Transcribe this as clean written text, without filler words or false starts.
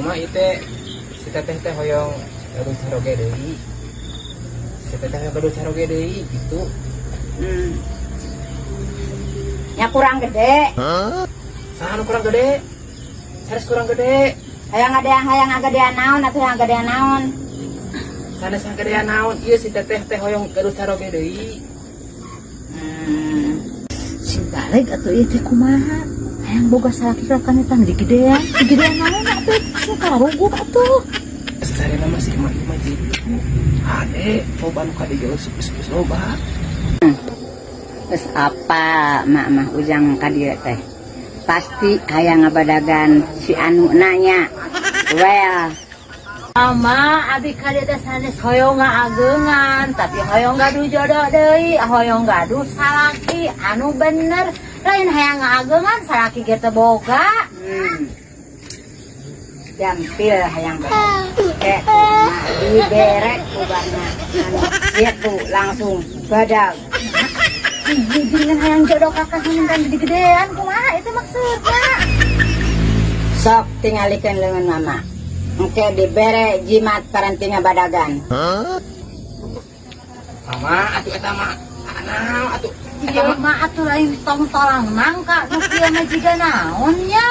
Mama, ieu teh si teteh teh hoyong gaduh caroge deui. Si teteh hoyong gaduh caroge deui gitu. Ya kurang gede. Saha nu kurang gede? Sanes kurang gede. Hayang ada yang hayang ngagedean naon atuh, hayang gedean naon? Sanes ngagedean naon, ieu si teteh teh hoyong gaduh caroge deui. Si balik atuh ieu teh kumaha? Hayang boga salaki kan eta digedean, digedean naon atuh? Sing karuguh atuh. Sarena mah si emak ieu mah gitu. Hade, loba nu ka dieu geus loba. Terus apa mak mah ujang ka dieu teh? Pasti hayang ngabadagan si anu nanya. Well, Ama abi ka dieu teh sanes hoyong ngaageungan, tapi hoyong gaduh jodoh deui, hoyong gaduh salaki anu bener. Lain hayang ngaageungan, salaki ge teu boga. Gampil hayang bener. Kayak kumaha dibere ku bana anu kitu langsung badag. Dengan hayang jodoh kakak kan gede-gedean, kumaha itu maksudnya? Sok tingalikeun leungeun mama. Engke dibere jimat paranti ngabadagan. Mama, atuh eta mah naon atuh? Eta Ieu mah mah atuh lain tong tolang nangka nu kieu mah jiga naon nya.